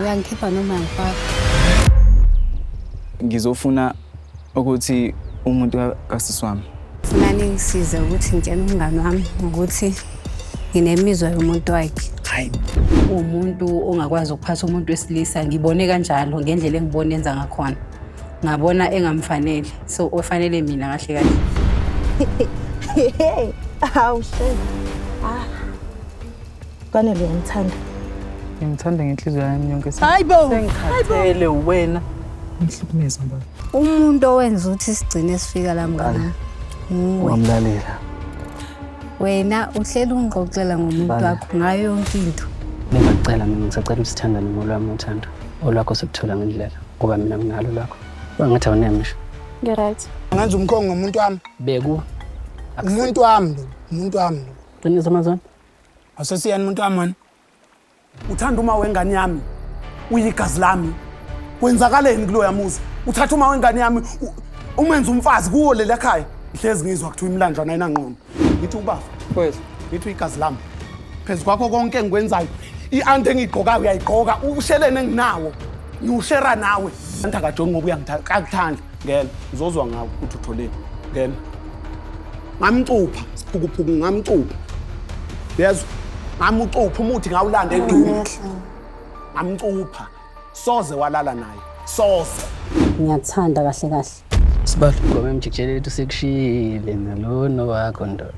Uyangikhipha noma uyangifaka? Ngizofuna ukuthi umuntu kasisi wami. Funa ningisize ukuthi ngitshene umngani wami ukuthi nginemizwa yomuntu wakhe. Hayi. Uwumuntu ongakwazi ukuphatha umuntu wesilisa, ngibone kanjalo ngendlela engibona enza ngakhona. Ngabona engamfanele, so ofanele mina kahle kahle. Hawu shame. Ah. Kwanele uyangithanda. Ngimthanda ngenhliziyo yami yonke. Hayibo. Sengikhathele wena. Ngihlukumeza baba. Umuntu owenza ukuthi sigcine sifika la mngani. Nguwe. Wamlalela. Wena uhleli ungixoxela ngomuntu Bala. wakho ngayo yonke into. Bengakucela mina ngisacela ukuthi sithandane ngolwami uthando. Olwakho sokuthola ngendlela ngoba mina nginalo lwakho. Wangathi awuneme ngisho. Ngi-right. Ngenza umkhongo ngomuntu wami. Beku Umuntu wami lo, umuntu wami lo. qiniso Amazon. Awusesiyena umuntu wami wena. Uthanda uma wengane yami, uyigazi lami. Kwenzakaleni kuloya muzi? Uthatha uma wengane yami umenze umfazi kuwo leli khaya. Ngihlezi ngizwa kuthiwa imilanjwana ayinangqondo. Ngithi ubafa, Mfowethu. ngithi uyigazi lami. Phezu kwakho konke engikwenzayo, i-anti engiyigqokayo uyayigqoka, usheleni enginawo ngiwushera nawe. Anti akajongi ngoba uyangithanda, kakuthanda. Ngena, ngizozwa ngawe ukuthi utholeni. Ngena. Ngamcupha, siphukuphuku ngamcupha. Yezwa? Ngamucupha umuthi ngawulanda edume. Ngamcupha. Soze walala naye. Soze. Ngiyakuthanda kahle kahle. Sibalo. Ngoba emjikijeli lethu sekushile nalono wakho ndoda.